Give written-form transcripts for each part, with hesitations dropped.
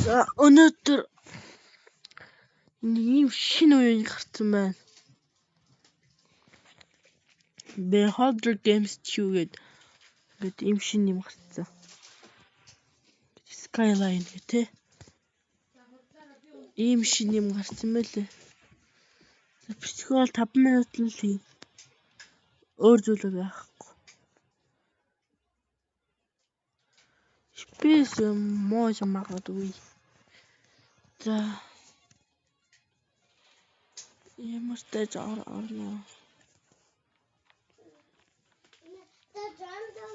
За өнөөдөр нэг ийм шинэ үеийг гарсан байна. Beholder Games 2 гэдэг ингээд ийм шинэ юм гарсан. Skyline гэх тээ. Ийм шинэ юм гарсан байлээ. За бичлэг бол 5 минут л хий. Өөр зүйл байхгүй. Space муу юм магадгүй. За ямар тааж орно.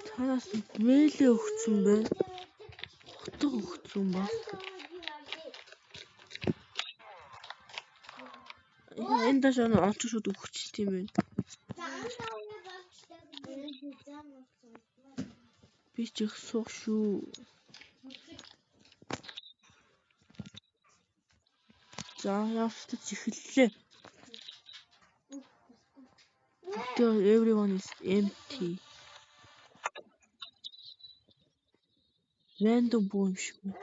Танаас мэлээ өгсөн бэ? Утга өгсөн ба. Энэ даш онцоо шууд өгчт юм байна. Би ч их суух шүү. За явцаж эхэллээ. Everyone is empty. Random буу юм шиг байна.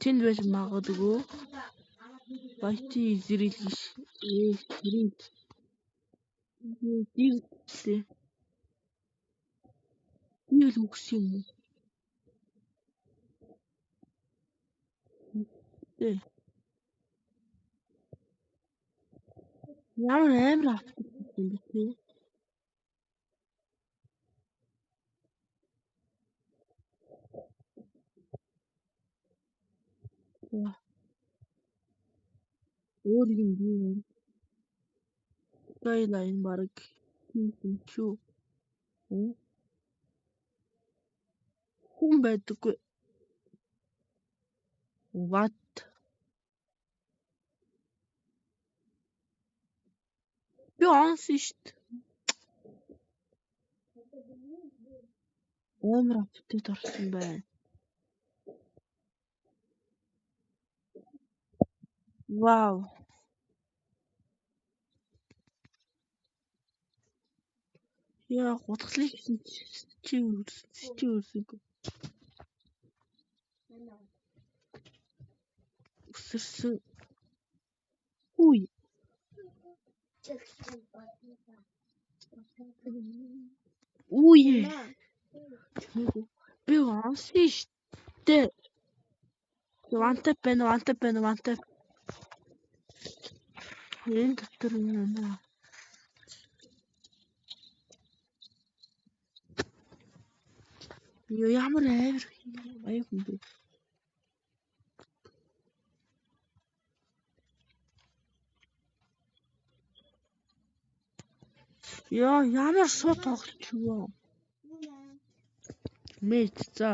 Тэнд байж магадгүй. Байти зэрэл гэж. Зэрэл. Дийглээ. Дийгэл үгс юм уу? Тэ. Ямар амар автдаг юм бэ те? Өөр юм бий юм. Skyline баг юм шүү. Хүн байдаггүй. What? Би онсон шүү дээ. Амар апдейт орсон байна. Вау. Яа, гутгалыг гэсэн чи чи өрсөг. Өсөрсөн. Үгүй. Үгүй. Би онсон шүү дээ. Вантап байна, вантап байна, вантап. Энэ дотор юм байна. Юу ямар амар аяг юм бэ? Яа, ямар суу тоглолт юу? Мэт за.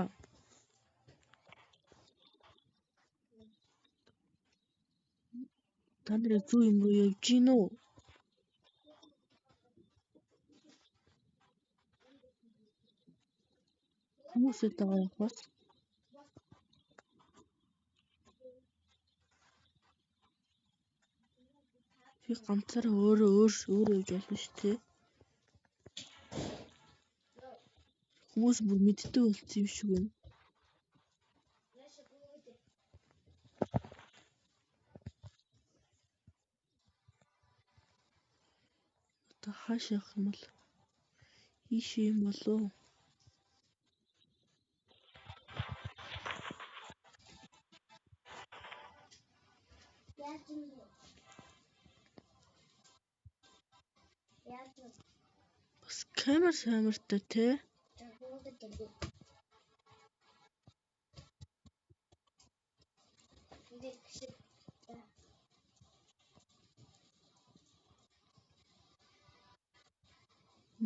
Та нарын зүү юм руу явж гин үү? Хүмүүсээ дагаа явах бас. Би ганцаараа өөрөө өөрөө явж болно шүү дээ. Хүмүүс бүр мэддэг болсон юм шиг байна. Одоо хааш явах юм бол? Ийшээ юм болов уу? Бас камер самартай те.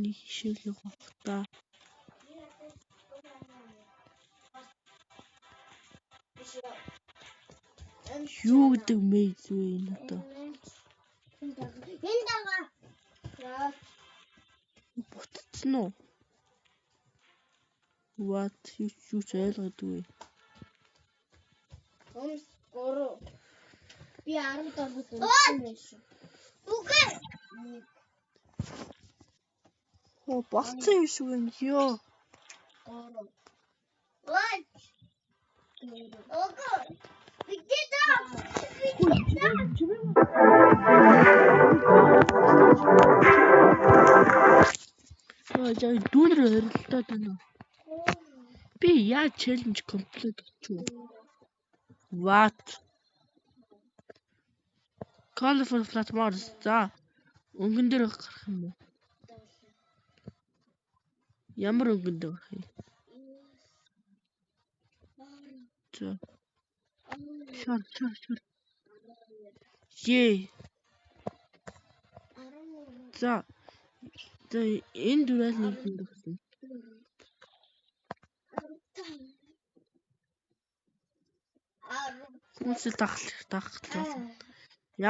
Нэг хишээл явах та. Юу гэдэг мэйз вэ энэ одоо? Бутцсан уу? What? Юу ч ойлгодгүй. 3. Би 17-д унсан байх шүү. Үгүй. Оо болцсон юм шиг байна. Йоо. 3. Үгүй. Бидний даа. Хүй Бидний даа. чимээ Яа дүүнер орилдоод байна уу? Би яаж challenge complete болчих вэ? What? Colorful platforms. За өнгөн дээр гарах юм уу? Ямар өнгөн дээр гарах юм? За шар шар шар. Ее. За за энэ дүрэл нэг юм гэсэн. Хүмүүсэл дагах дагах гэж байна.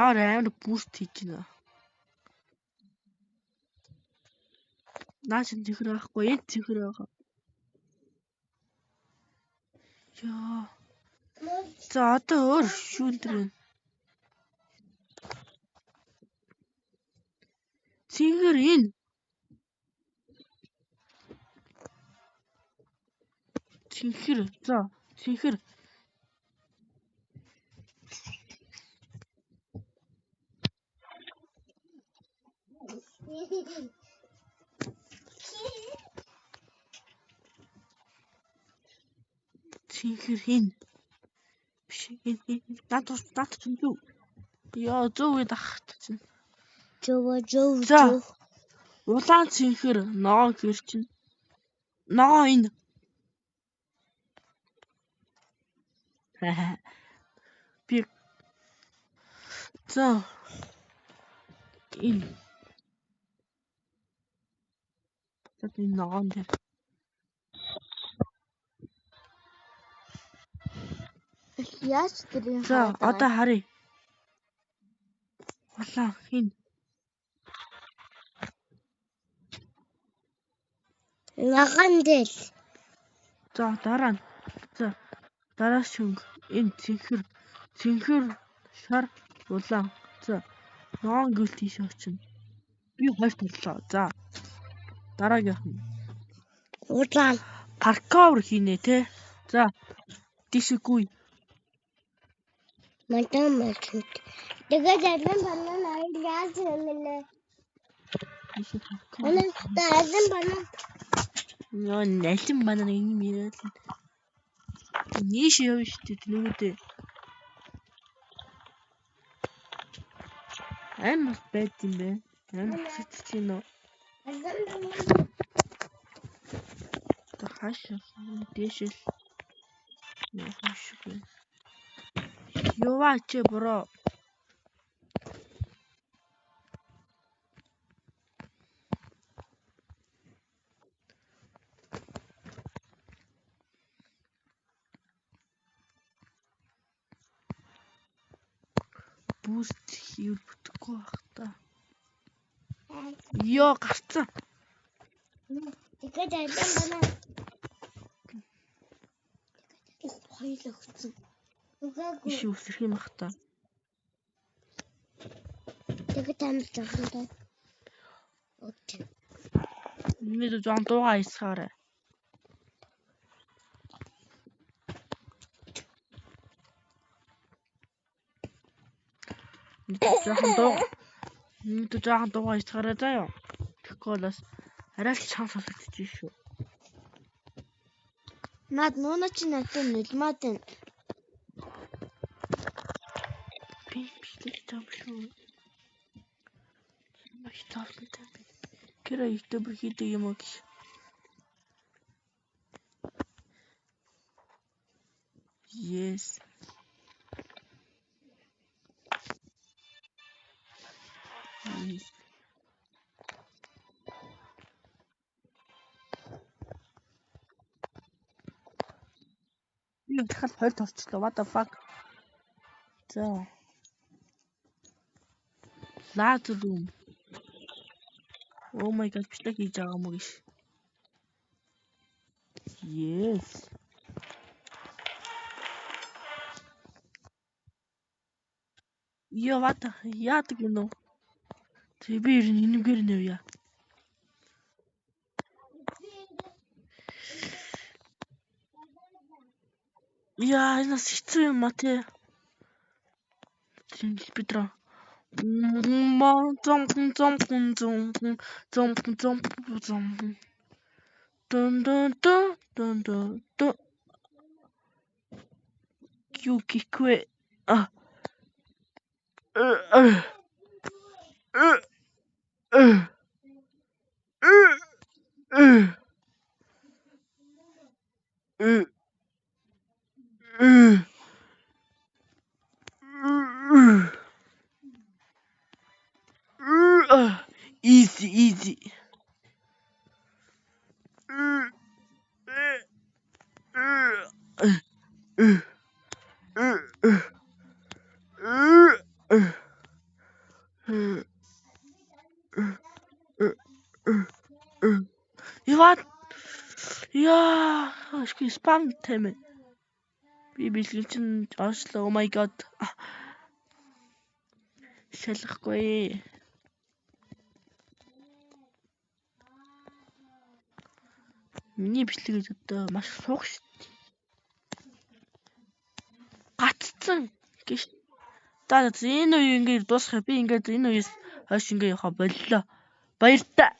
Ямар амар boost хийж байна. Наа чин цэнхэр байхгүй, энэ цэнхэр байгаа. Яа. За одоо өөр шүүн дэр байна. Цэнхэр энэ. Цэнхэр. За цэнхэр. Цэнхэр энэ. Биш энэ энэ. Наад туш наад чинь зөв. Яа зөв үе дах чинь. Жоо жоо За жоо. улаан цэнхэр ногоон гэр чинь. Ногоон энэ. Би за энэ. За энэ ногоон дээр. Яаж тэрийг За хараад байгаа одоо харъя. Улаан хин. Наган дээр. За дараа нь. За дараа шөнг энэ цэнхэр цэнхэр шар улаан. За ногоон гэрэл тийш очино. Би хоёр толлоо. За дараагийнх нь Улаан. паркур хийнэ те. За тийшээгүй. Мадам мадам. Тэгээд алин банан аял яаж юм нэ? Тийшээ паркур. Манай алин банан Нөө налин банан юм яриад л. Нийш явна шүү дээ нүгүүдээ. Ам бас байд юм бэ. Ам хасагдчих юм уу? Алин банан. Одоо хааш дээшэл явах юм шиг байна. Яваа чи бро. Boost хийвэл бүтэхгүй байх та. Йоо гарцсан. Тэгээд алин банан. Хоёул өгсөн. Үгээгүй. Иш үсрэх юм бах та. Тэгээд амар жоохон өгч. Миний жоон дуугаа хайсгаарай. Жоохон дуу. Миний жоохон дуугаа хайсгаарай заа юу. Тэгэхгүй бол бас арай л чанга сонсогдож шүү. Наад нууна чи надад нулимаад байна. Би бичлэг зам шүү. Маш зовлонтой юм бэ. Кэра ютубер хийдэг юм уу гэж. Yes. Yes. Би дахиад 20 орчлоо. What the fuck? За. Лазер room. Oh my god, бичлэг хийж байгаа юм уу гэж. Yes. Йоо, what the яадаг юм уу? Тэг би ер нь энэгээр нь явъя. Яа, энэ бас хэцүү юм а тий. Бид зом зом зом зом зом зом дун дун дун дун дун дун юу гихгүй а Easy easy. Яа яа спам тэмээ. Би бэлгэн чинь очлоо. Oh my god. Шалгахгүй. Миний бичлэг гэж одоо маш суух шүү дээ. Гаццсан гэж. За энэ үе ингээд дуусгах. Би ингээд энэ үеэс хойш ингээд явах боллоо. Баяртай.